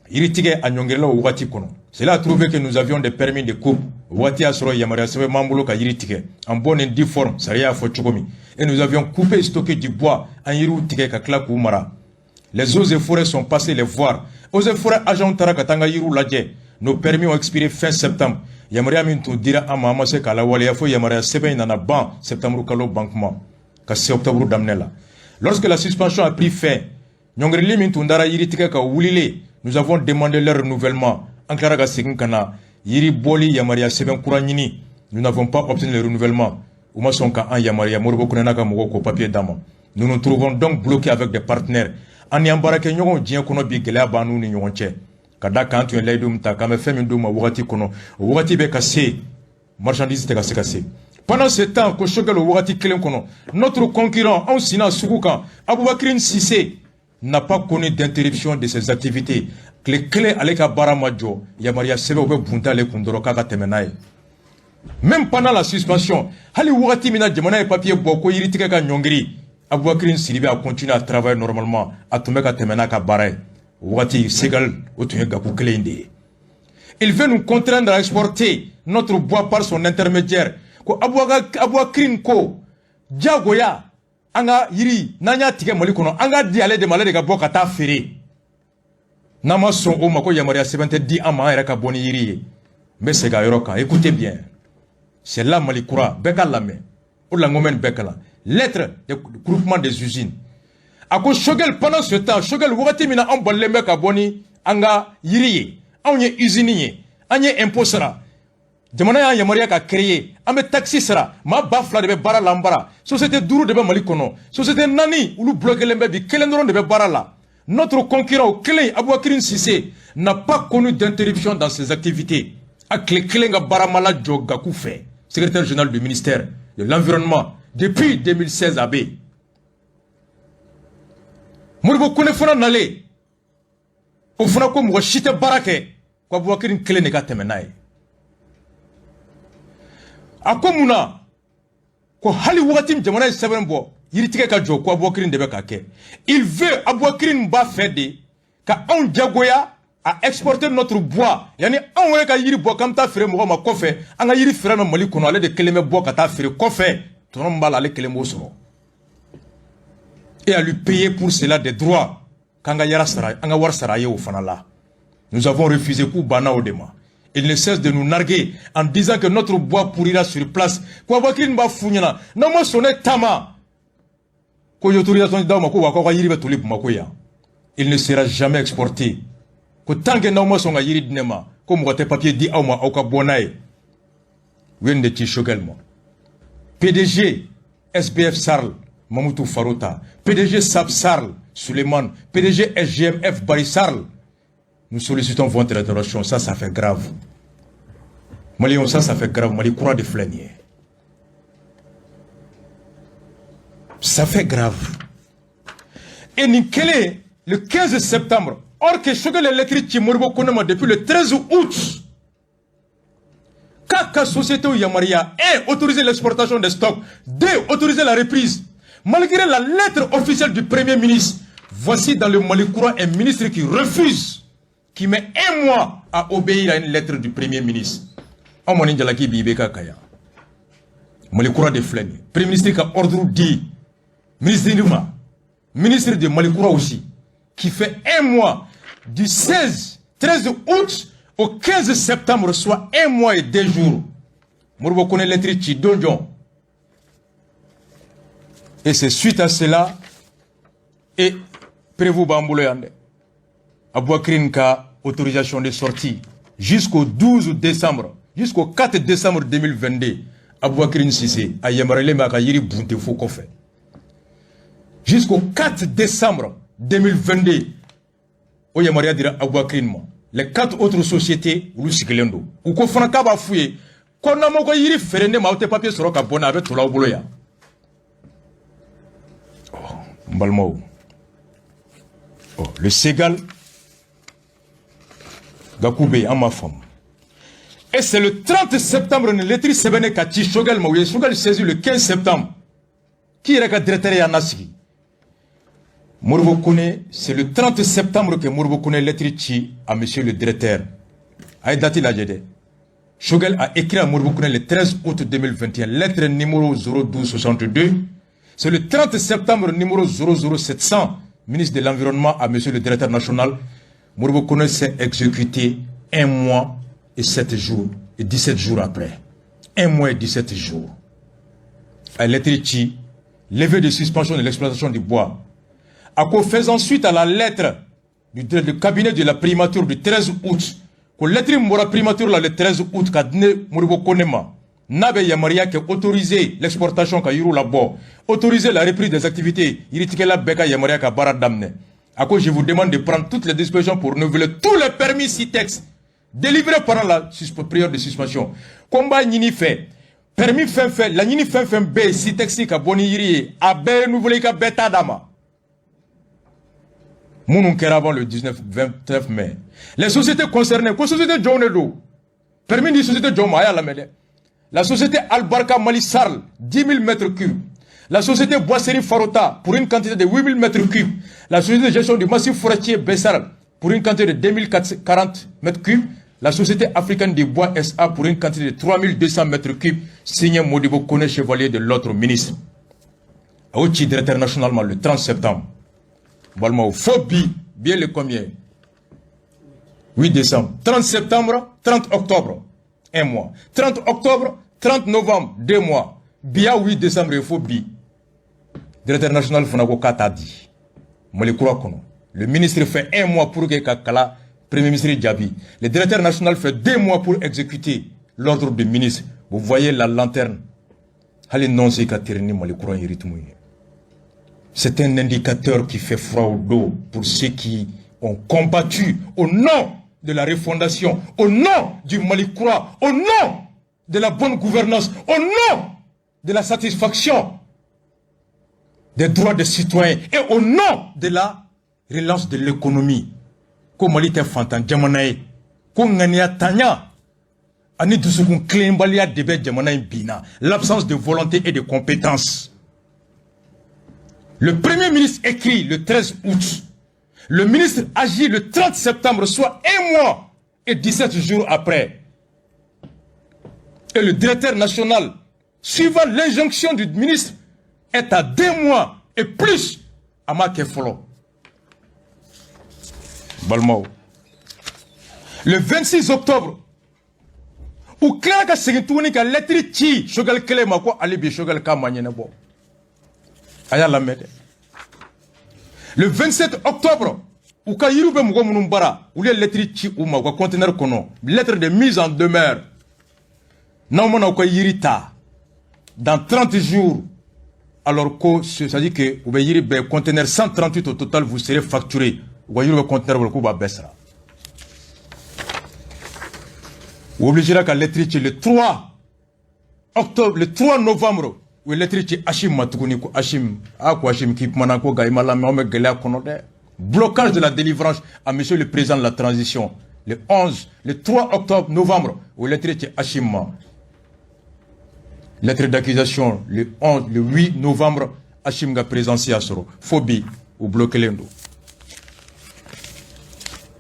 Speaker 1: Yiritigɛ a ɲɔngirila o wagati kɔnɔ. Cela a trouvé que nous avions des permis de coupe. O waati y'a sɔrɔ yamaruya sɛbɛn b'an bolo ka yiri tigɛ en bonne et due forme, sariya y'a fɔ cogo min. Et nous avions coupé et stocké du bois. An yiriw tigɛ ka tila k'u mara. Les eaux et forêts sont passés les voir. Eaux et forêts agents taara ka taa an ka yiriw lajɛ. Nos permis ont expiré fin septembre. Yamaruya min tun dira an ma, an ma se k'a lawaleya fo yamaruya sɛbɛn in nana ban septembre kalo ban kuma ka se octobre daminɛ la. Lorsque la suspension a pris fin, ɲɔngirili min tun dara yiritigɛ ka wulilen, nous avons demandé leur renouvellement. An tilara ka segin ka na yiri bɔli yamaruya sɛbɛn kura ɲini. Nous n'avons pas obtenu le renouvellement. U ma sɔn ka an yamaruya. Modibo Kone n'a ka mɔgɔw ko papier d'an ma. Nous nous trouvons donc bloqués avec des partenaires. An ni an baarakɛɲɔgɔnw diɲɛ kɔnɔ bi, gɛlɛya b'an n'u ni ɲɔgɔn cɛ, ka da kan an tun ye layidu min ta k'an bɛ fɛn min d'u ma wagati kɔnɔ, o wagati bɛ ka se, marchandise tɛ ka se ka se. Pendant ce temps, ko Choguel, o wagati kelen kɔnɔ, notre concurrent, anw sinna sugu kan, Aboubacrine Cissé, n'a pas connu d'interruption de ses activités. Tile kelen ale ka baara ma jɔ. Yamaruya sɛbɛn u bɛ bunta ale kun dɔrɔn k'a ka tɛmɛ n'a ye. Même pendant la suspension, hali wagati min na jamana ye papier bɔ ko yiritigɛ ka ɲɔngiri, Aboubacrine Sidibé a continué à travailler normalement. A tun bɛ ka tɛmɛ n'a ka baara ye. O wagati Segal, o tun ye Gakou kelen de ye. Il veut nous contraindre à exporter notre bois par son intermédiaire. Ko Aboubacrine ko diyagoya an ka yiri n'an y'a tigɛ Mali kɔnɔ, an k'a di ale de ma, ale de ka bɔ ka taa feere. N'an ma sɔn o ma, ko yamaruya sɛbɛn tɛ di an ma an yɛrɛ ka bɔ ni yiri ye. N bɛ segin a yɔrɔ kan. Écoutez bien, c'est là Mali kura bɛɛ ka lamɛn. O de la n ko n bɛ nin bɛɛ kalan. Lettre de groupement des usines. A ko Choguel, pendant ce temps, Choguel, wagati min na anw balilen bɛ ka bɔ ni an ka yiri ye, anw ye usine ye, an ye impôt sara, jamana y'an yamaruya ka créer, an bɛ taxe sara, maa 2000 de bɛ baara la an bara, société duuru de bɛ Mali kɔnɔ, société naani olu bloqué bɛ bi, kelen dɔrɔn de bɛ baara la. Notre concurrent kelen, Aboubacrine Cissé, n'a pas connu d'interruption dans ses activités. A tile kelen ka baara ma lajɔ Gakou fɛ, secrétaire général du ministère de l'Environnement depuis 2016. A bɛ yen. Modibo Kone fana nalen, o fana ko mɔgɔ si tɛ baara kɛ, ko Aboubacrine kelen de ka tɛmɛ n'a ye. A ko mun na? Ko hali wagati min jamana ye sɛbɛn bɔ yiritigɛ ka jɔ, ko Aboubacrine de bɛ ka kɛ. Il veut, Aboubacrine b'a fɛ de ka anw jagoya à exporter notre bois. Yani anw yɛrɛ ka yiri bɔ k'an bɛ taa feere mɔgɔ ma kɔfɛ, an ka yiri feere ma Mali kɔnɔ, ale de kelen bɛ bɔ ka taa feere kɔfɛ, tɔnɔ min b'a la, ale kelen b'o sɔrɔ. Et à lui payer pour cela des droits, k'an ka yara sara, an ka wari sara a ye o fana la. Nous avons refusé. K'u banna o de ma. Il ne cesse de nous narguer en disant que notre bois pourrira sur place. Ko Aboubacrine b'a f'u ɲɛna n'aw ma sɔn ne ta ma, ko autorisation d'aw ma, ko wa k'aw ka yiri bɛ toli Bamakɔ yan, il ne sera jamais exporté. Ko tant que n'aw ma sɔn ka yiri di ne ma, ko mɔgɔ tɛ papier di aw ma aw ka bɔ n'a ye. U ye nin de ci Choguel ma. PDG SBF SARL, Mamoutou Farota, PDG SAP SARL, Suleiman, PDG SGMF Bari SARL, nous sollicitons votre intervention. Ça, ça fait grave. Maliens, ça, ça fait grave. Mali kura de filɛ nin ye. Ça fait grave. Et nin kelen, le 15 septembre, or que Choguel ye lettre ci Modibo Kone ma depuis le 13 août, k'a ka société yamaruya: 1, autoriser l'exportation des stocks; 2, autoriser la reprise. Malgré la lettre officielle du Premier ministre, voici dans le Mali kura un ministre qui refuse, qui met un mois à obéir à une lettre du Premier ministre. Anw ma nin jalaki bi IBK kan yan. Mali kura de filɛ nin ye. Premier ministre ka ordre di ministre ma, ministre de Mali kura aussi, qui fait un mois, du 16, 13 août au 15 septembre, soit un mois et 2 jours. Modibo Kone lettre ci don jɔn? Et c'est suite à cela, et preuve b'an bolo yan dɛ, Aboubacrine ka autorisation de sortie jusqu'au 12 décembre, jusqu'au 4 décembre 2022, Aboubacrine Cissé a yamaruyalen bɛ a ka yiri bunte fo kɔfɛ. Jusqu'au 4 décembre 2022, o yamaruya dira Aboubacrine ma. Les quatre autres sociétés, olu sigilen don. U ko fana k'a b'a f'u ye ko n'aw m'aw ka yiri feere ne ma, aw tɛ papier sɔrɔ ka bɔ n'a, a bɛ toli aw bolo yan. N balimaw, le Ségal, Gakou bɛ yen, an m'a faamu. Et c'est le 30 septembre ni lettre sɛbɛnnen ka ci Choguel ma. U ye Choguel saisi le 15 septembre, k'i yɛrɛ ka directeur y'an lasigi. Modibo Kone, c'est le 30 septembre que Modibo Kone lettre ci à monsieur le directeur. A ye date lajɛ dɛ. Choguel a écrit à Modibo Kone le 13 août 2021, lettre numéro 0262. C'est le 30 septembre, numéro 00700, ministre de l'Environnement à monsieur le directeur national. Modibo Kone s'est exécuté un mois et 7 jours, et 17 jours après. Un mois et 17 jours. A lettre ci. Levée de suspension de l'exploitation du bois. A ko faisant suite à la lettre du cabinet de la primature du 13 août, ko lettre min bɔra primature la le 13 août ka di ne Modibo Kone ma, n'a bɛ yamaruya kɛ autoriser l'exportation, ka yiriw labɔ, autoriser la reprise des activités, yiritigɛla bɛɛ ka yamaruya ka baara daminɛ. A ko je vous demande de prendre toutes les dispositions pour renouveler tous les permis CITEX délivrés pendant la période de suspension. Ko n b'a ɲini fɛ, permis fɛn fɛn, laɲini fɛn fɛn bɛ yen CITEX ka bɔ ni yiri ye, a bɛɛ renouveler, i ka bɛɛ ta d'a ma, minnu kɛra avant le 19 29 mai. Les sociétés concernées, ko société jɔnw de don, permis di société jɔnw ma, a y'a lamɛn dɛ: la société Albarka Mali Sarl, 10 000 mètres cubes; la société Boisserie Farota, pour une quantité de 8 000 mètres cubes; la société de gestion du massif forestier Bessar, pour une quantité de 2440 mètres cubes; la société africaine des bois SA, pour une quantité de 3200 mètres cubes. Signé Modibo Kone, chevalier de l'ordre, ministre. A y'o ci directeur national ma le 30 septembre. Balimaw, fo bi, bi ye le combien? 8 décembre. 30 septembre, 30 octobre, un mois. 30 octobre, 30 novembre, 2 mois. Bi y'a 8 décembre ye, fo bi directeur national fana ko k'a t'a di. Mali kura kɔnɔ, le ministre fait un mois pour que ka kala premier ministre jaabi, le directeur national fait 2 mois pour exécuter l'ordre du ministre. Vous voyez la lanterne, hali nɔnsi ka teri ni Mali kura in rythme ye. C'est un indicateur qui fait froid au dos pour ceux qui ont combattu au nom de la refondation, au nom du Mali kura, au nom de la bonne gouvernance, au nom de la satisfaction des droits des citoyens et au nom de la relance de l'économie. Ko Mali tɛ fantan jamana ye, ko ŋaniya tanya ani dusukun tilenbaliya de bɛ jamana in bin na, l'absence de volonté et de compétence. Le premier ministre écrit le 13 août, le ministre agit le 30 septembre, soit un mois et 17 jours après, et le directeur national, suivant l'injonction du ministre, est à 2 mois et plus, a ma kɛ fɔlɔ. Balimaw, le 26 octobre, u tilala ka segin tuguni ka lettre ci Choguel kelen ma, ko ale bi Choguel k'a ma ɲɛnabɔ. A y'a lamɛn dɛ. Le 27 octobre, u ka yiriw bɛ mɔgɔ minnu bara, olu ye lettre ci u ma u ka conteneur kɔnɔ, lettre de mise en demeure: n'aw mana aw ka yiri ta dans 30 jours, alors ko c'est à dire que u bɛ yiri bɛɛ, conteneur 138 au total, vous serez facturé. U ka yiri bɛ conteneur bolo, k'u b'a bɛɛ sara. U obligera ka lettre ci le 3 octobre, le 3 novembre, u ye lettre ci Assimi ma tuguni, ko Assimi, a ko Assimi k'i kumana, ko nka i ma lamɛn, anw bɛ gɛlɛya kɔnɔ dɛ. Blocage de la délivrance à monsieur le président de la transition. Le 11, le 3 octobre, novembre, u ye lettre ci Assimi ma. Lettre d'accusation le 11, le 8 novembre, Assimi ka présidence y'a sɔrɔ. Fo bi u bloqué don.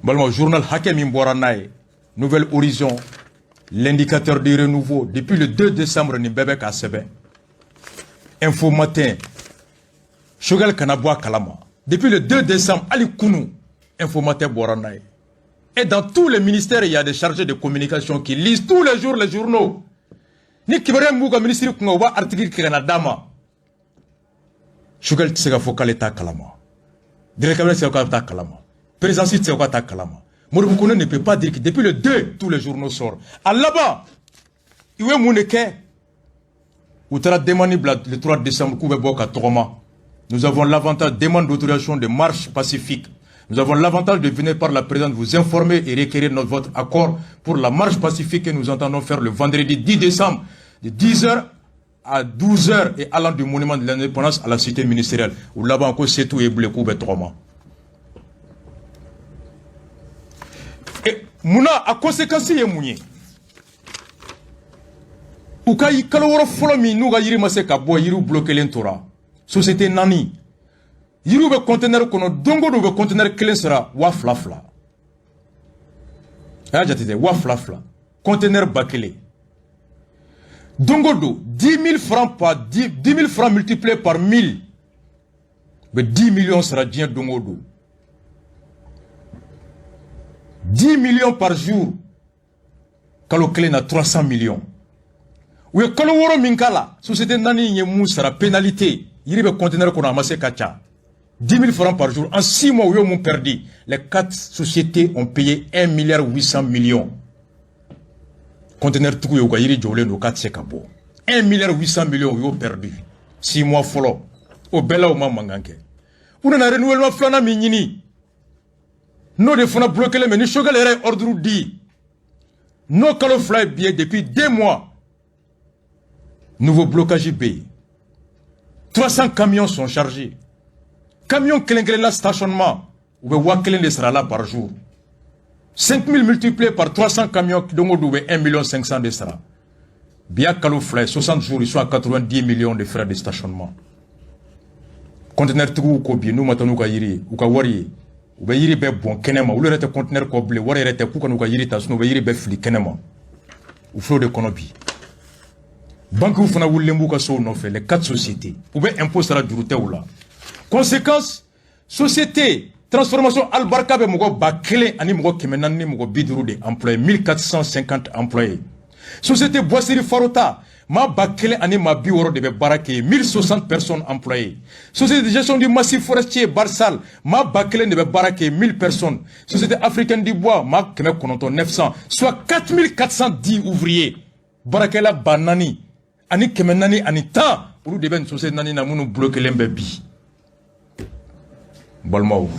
Speaker 1: Balimaw, journal hakɛ min bɔra n'a ye, Nouvel Horizon, L'indicateur du renouveau, depuis le 2 décembre, nin bɛɛ bɛ k'a sɛbɛn. Info Matin, Choguel kana bɔ a kalama. Depuis le 2 décembre, hali kunu, Info Matin bɔra n'a ye. Et dans tous les ministères, il y a des chargés de communication qui lisent tous les jours les journaux. Ni kibaruya min b'u ka ministre kunna, u b'a article kɛ ka na d'a ma. Choguel tɛ se ka fɔ k'ale t'a kalama, directeur tɛ se ka k'ale t'a kalama, présidence tɛ se ka t'a kalama. Modibo Kone ne peut pas dire que depuis le 2, tous les journaux sortent. A laban, u ye mun de kɛ? U taara demande bila le 3 décembre k'u bɛ bɔ ka tɔgɔma. Nous avons l'avantage, demande d'autorisation de marche pacifique. Nous avons l'avantage de venir par la présente vous informer et requérir votre accord pour la marche pacifique que nous entendons faire le vendredi 10 décembre de 10h à 12h et allant du monument de l'indépendance à la cité ministérielle. U laban ko se t'u ye bilen, k'u bɛ tɔgɔma. Et munna, a conséquence ye mun ye? U ka kalo 6 fɔlɔ min n'u ka yiri ma se ka bɔ, yiriw bloqué tora. Société naani, yiriw bɛ conteneur kɔnɔ, don o don u bɛ conteneur kelen sara 2000 2000. A y'a jate dɛ, 2000 2000, conteneur 1000. Don o don, 10 000 francs par 10, 10 000 francs multiplié par 1000, u bɛ 10 millions sara diɲɛ don o don. 10 millions par jour, kalo kelen na 300 millions. U ye kalo 6 min k'a la, société naani ye mun sara pénalité? Yiri bɛ conteneur kɔnɔ, a ma se ka ca. 10 000 francs par jour. En 6 mois, u y'o mun perdu? Les quatre sociétés ont payé 1 milliard 800 millions. Conteneur tigiw ye, u ka yiri jɔlen don k'a tɛ se ka bɔ. 1 milliard 800 millions, u y'o perdu. 6 mois fɔlɔ. O bɛɛ la, u ma mankan kɛ. U nana renouvellement filanan min ɲini, n'o de fana bloqué len bɛ ni Choguel yɛrɛ ye ordre di. N'o kalo 2 ye bi ye, depuis 2 mois, nouveau blocage bɛ yen. 300 camions sont chargés. Camion kelen kelen la stationnement, u bɛ 1000 de sara la par jour. 5000 multiplié par 300 camions, don o don u bɛ 1 million 500 de sara. Bi y'a kalo 2 ye, 60 jours, ils sont à 90 millions de frais de stationnement. Conteneur tigiw ko bi n'u ma taa n'u ka yiri ye, u ka wari ye, u bɛ yiri bɛɛ bɔn kɛnɛ ma. Olu yɛrɛ tɛ conteneur kɔ bilen, wari yɛrɛ tɛ, k'u ka n'u ka yiri ta, sinon u bɛ yiri bɛɛ fili kɛnɛ ma. U filɛ o de kɔnɔ bi. Banques fana wulilen b'u ka sow nɔfɛ. Les quatre sociétés, u bɛ impôt sara, juru tɛ u la. Conséquence, société transformation Albarka bɛ mɔgɔ 1450 de employé, 1450 employés. Société Boisserie Farota, maa 1060 de bɛ baara kɛ yen, 1060 personnes employées. Société de gestion du massif forestier Barsal, maa 1000 de bɛ baara kɛ yen, 1000 personnes. Société africaine du bois, maa 900, 900, soit 4410 ouvriers. Baarakɛla 4410, olu de bɛ nin société naani na minnu bloqué len bɛ bi. Balimaw,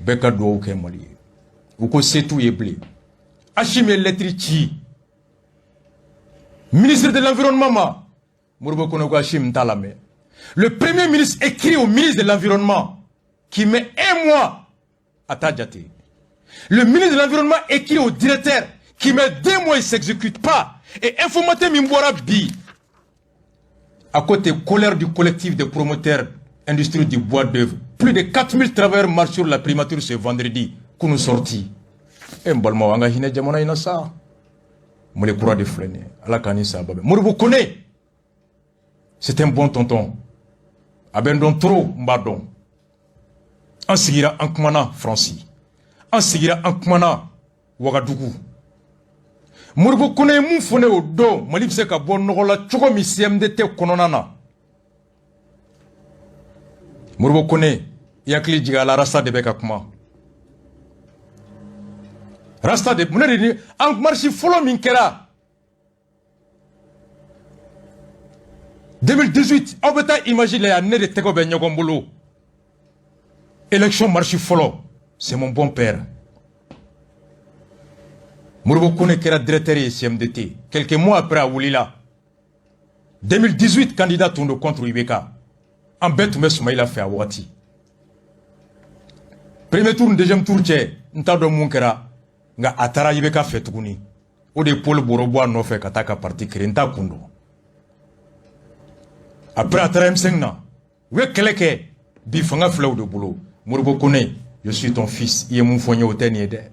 Speaker 1: bɛɛ ka dugawu kɛ Mali ye. U ko se t'u ye bilen. Assimi ye lettre ci ministre de l'Environnement ma. Modibo Kone ko Assimi t'a lamɛn. Le Premier ministre écrit au ministre de l'Environnement qui met un mois à t'a jate. Le ministre de l'Environnement écrit au directeur qui met 2 mois, il ne s'exécute pas. Et informateur min bɔra bi à côté, colère du collectif des promoteurs industrie du bois d'œuvre. Plus de 4000 travailleurs marchent sur la primature ce vendredi. Kunu sorti. E n balimaw, an ka hinɛ jamana in na sa. Mali kura de filɛ nin ye. Ala k'an ni saba bɛn. Modibo Kone, c'est un bon tonton. A bɛ n dɔn trop, n b'a dɔn. An sigira, an kumana Faransi. An sigira, an kumana Wagadugu. Modibo Kone ye mun fɔ ne o don? Mali bɛ se ka bɔ nɔgɔ la cogo min CMDT kɔnɔna na. Modibo Kone, i hakili jigin a la, Rasta de bɛ ka kuma. Rasta de mun de ni an marche fɔlɔ min kɛra 2018, aw bɛ taa image la yan, ne de tɛgɛ bɛ ɲɔgɔn bolo. Élection marche fɔlɔ, c'est mon bon père. Modibo Kone kɛra directeur ye CMDT. Quelques mois après, a wulila. 2018, candidat tun don contre IBK. An bɛɛ tun bɛ Sumayila fɛ a wagati. Premier tour ni deuxième tour cɛ, n t'a dɔn mun kɛra, nka a taara IBK fɛ tuguni. O de ye Paul Boro bɔ a nɔfɛ ka taa ka parti créer, n t'a kun dɔn. Après, a taara M5 na. U ye kɛlɛ kɛ, bi fanga filɛ u de bolo. Modibo Kone, je suis ton fils. I ye mun fɔ n ye, o tɛ nin ye dɛ.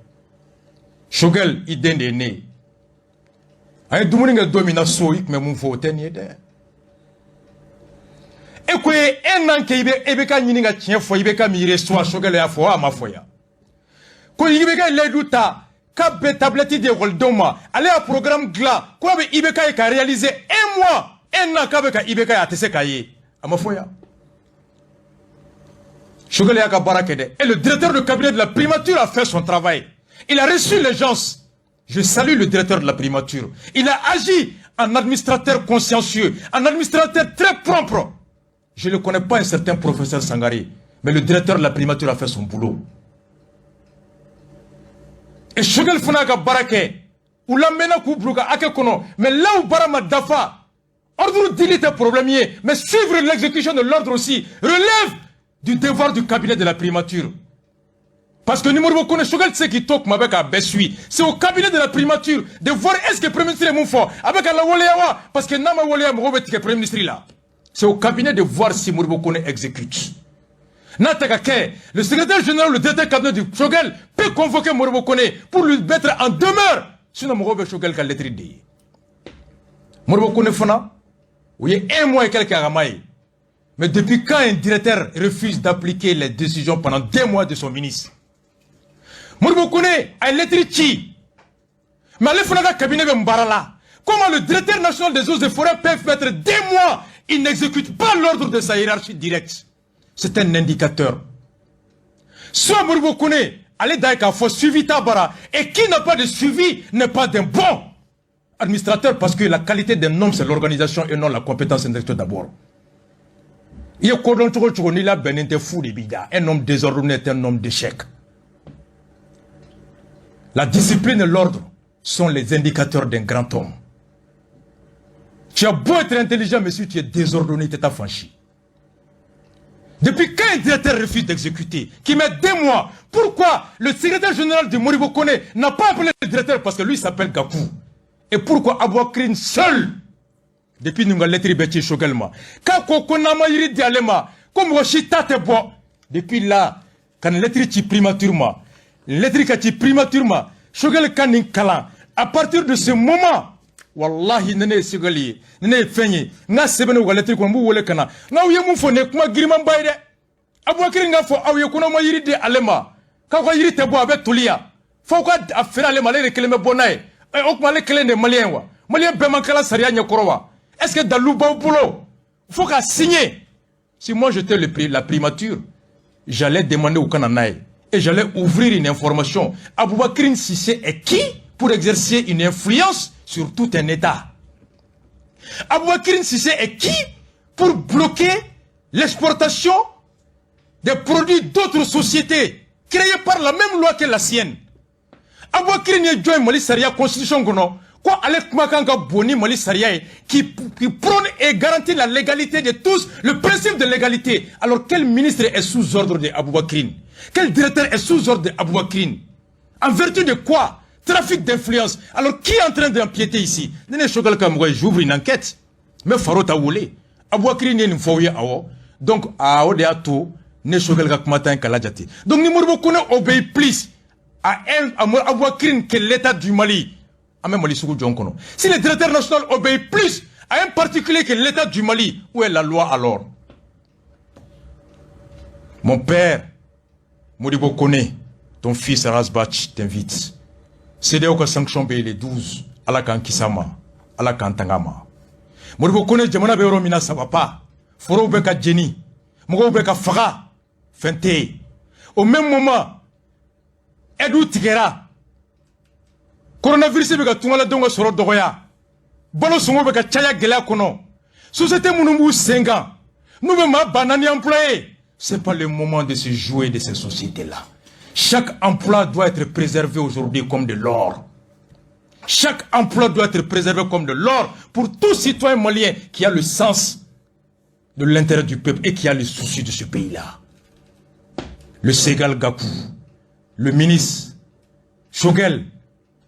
Speaker 1: Choguel, i den de ye ne ye. An ye dumuni kɛ don min na so, i tun bɛ mun fɔ, o tɛ nin ye dɛ. E ko ye un an kɛ, i bɛ e bɛ ka ɲini ka tiɲɛ fɔ, i bɛ ka min reçoit. Choguel y'a fɔ, a ma fɔ yan ko i bɛ ka layidu ta k'a bɛ tablette di ekɔlidenw ma. Ale y'a programme dilan ko a bɛ IBK ye ka réaliser un mois, un an k'a bɛ ka IBK ye, a tɛ se k'a ye, a ma fɔ yan. Choguel y'a ka baara kɛ dɛ. Et le directeur de cabinet de la primature a fait son travail. Il a reçu les gens. Je salue le directeur de la primature. Il a agi en administrateur consciencieux, en administrateur très propre. Je ne connais pas un certain professeur Sangaré, mais le directeur de la primature a fait son boulot. Et Choguel fana ka baara kɛ, u lamɛnna k'u bila u ka hakɛ kɔnɔ, mais là où baara ma dafa, ordre dili tɛ problème ye, mais suivre l'exécution de l'ordre aussi relève du devoir du cabinet de la primature. Parce que ni Modibo Kone, Choguel tɛ se k'i to kuma bɛɛ k'a bɛɛ suit. C'est au cabinet de la primature de voir est-ce que premier ministre ye mun fɔ, a bɛ ka lawaleya wa? Parce que n'a ma waleya, mɔgɔw bɛ tigɛ premier ministre la. C'est au cabinet de voir si Modibo Kone exécute. N'a tɛ ka kɛ, le secrétaire général, le directeur cabinet du Choguel peut convoquer Modibo Kone pour lui mettre en demeure. Sinon mɔgɔw bɛ Choguel ka lettre de ye. Modibo Kone fana, o ye un mois et quelques a ka ma ye. Mais depuis quand un directeur refuse d'appliquer les décisions pendant 2 mois de son ministre? Modibo Kone a ye lettre ci, mais ale fana ka cabinet bɛ mun baara la? Comment le directeur national des eaux et forêts peut mettre 2 mois? Il n'exécute pas l'ordre de sa hiérarchie directe. C'est un indicateur. Soit Modibo Kone, ale da ye k'a fɔ suivi t'a bara, et qui n'a pas de suivi n'est pas d'un bon administrateur, parce que la qualité d'un homme, c'est l'organisation et non la compétence intellectuelle d'abord. I ye ko dɔn cogo cogo, n'i labɛnnen tɛ, fu de b'i da. Un homme désordonné est un homme d'échec. La discipline et l'ordre sont les indicateurs d'un grand homme. Tu as beau être intelligent, mais si tu es désordonné, tu t'es franchi. Depuis quand un directeur refuse d'exécuter, qui met 2 mois, pourquoi le secrétaire général de Modibo Kone n'a pas appelé le directeur? Parce que lui s'appelle Gakou. Et pourquoi Abouakrine seul, depuis nous lettre bɛ ci Choguel ma, k'a ko ko n'an ma yiri di ale ma, ko mɔgɔ si ta tɛ bɔ? Depuis là, ka nin lettre ci primature ma, lettre ka ci primature ma, Choguel ka nin kalan. À partir de ce moment, wallahi, ne ye Choguel ye, ni ne ye fɛn ye, n ka sɛbɛn u ka lettre kɔnɔ, n b'u wele ka na n k'aw ye mun fɔ? Nin ye kuma girimanba ye dɛ. Aboubacrine k'a fɔ aw ye ko n'aw ma yiri di ale ma, k'aw ka yiri tɛ bɔ, a bɛ toli yan, f'aw ka a feere ale ma, ale de kelen bɛ bɔ n'a ye. O tuma ale kelen de ye malien wa? Malien bɛɛ man kalan sariya ɲɛkɔrɔ wa? Est-ce que dalu b'aw bolo fo ka signer? Si moi j'étais la primature, j'allais demander u ka na n'a ye et j'allais ouvrir une information. Aboubacrine Cissé est qui pour exercer une influence sur tout un État? Aboubacrine Cissé est qui pour bloquer l'exportation des produits d'autres sociétés créées par la même loi que la sienne? Aboubacrine ye jɔn ye Mali sariya constitution kɔnɔ ko ale kumakan ka bon ni Mali sariya ye, qui prône et garantit la légalité de tous, le principe de l'égalité? Alors quel ministre est sous ordre de Aboubacrine? Quel directeur est sous ordre de Aboubacrine? En vertu de quoi? Trafic d'influence. Alors qui est en train d'empiéter ici? Ne ne Choguel ka mɔgɔ ye, j'ouvre une enquête. N bɛ faro ta wele. Aboubacrine ye nin fɔ aw ye, awɔ. Donc a o de y'a to ne Choguel ka kuma ta in kala jate. Donc ni Modibo Kone obéit plus à Aboubacrine que l'État du Mali, an bɛ Mali sugu jɔn kɔnɔ? Si le directeur national obéit plus à un particulier que l'État du Mali, où est la loi alors? Mon père, Modibo Kone, ton fils Ras Bath t'invite. CEDEAO ka sanction bɛ yen le 12. Ala k'an kisi a ma, Ala k'an tanga ma. Modibo Kone, jamana bɛ yɔrɔ min na, ça va pas. Forow bɛ ka jeni, mɔgɔw bɛ ka faga, fɛn tɛ yen. Au même moment, aide tigɛra, coronavirus bɛ ka tungaladenw ka sɔrɔ dɔgɔya, balo sɔngɔ bɛ ka caya gɛlɛya kɔnɔ. Société minnu b'u sen kan, n'u bɛ maa 4000 employés, c'est pas le moment de se jouer de ces sociétés là. Chaque emploi doit être préservé aujourd'hui comme de l'or. Chaque emploi doit être préservé comme de l'or pour tout citoyen malien qui a le sens de l'intérêt du peuple et qui a le souci de ce pays-là. Le Ségal Gakou, le ministre Choguel,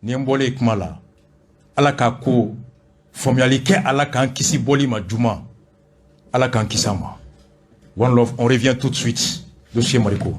Speaker 1: ni n bɔlen kuma la, Ala k'a ko faamuyali kɛ, Ala k'an kisi bɔli ma juma, Ala k'an kisi a ma. One love, on revient tout de suite. Dossier Mariko.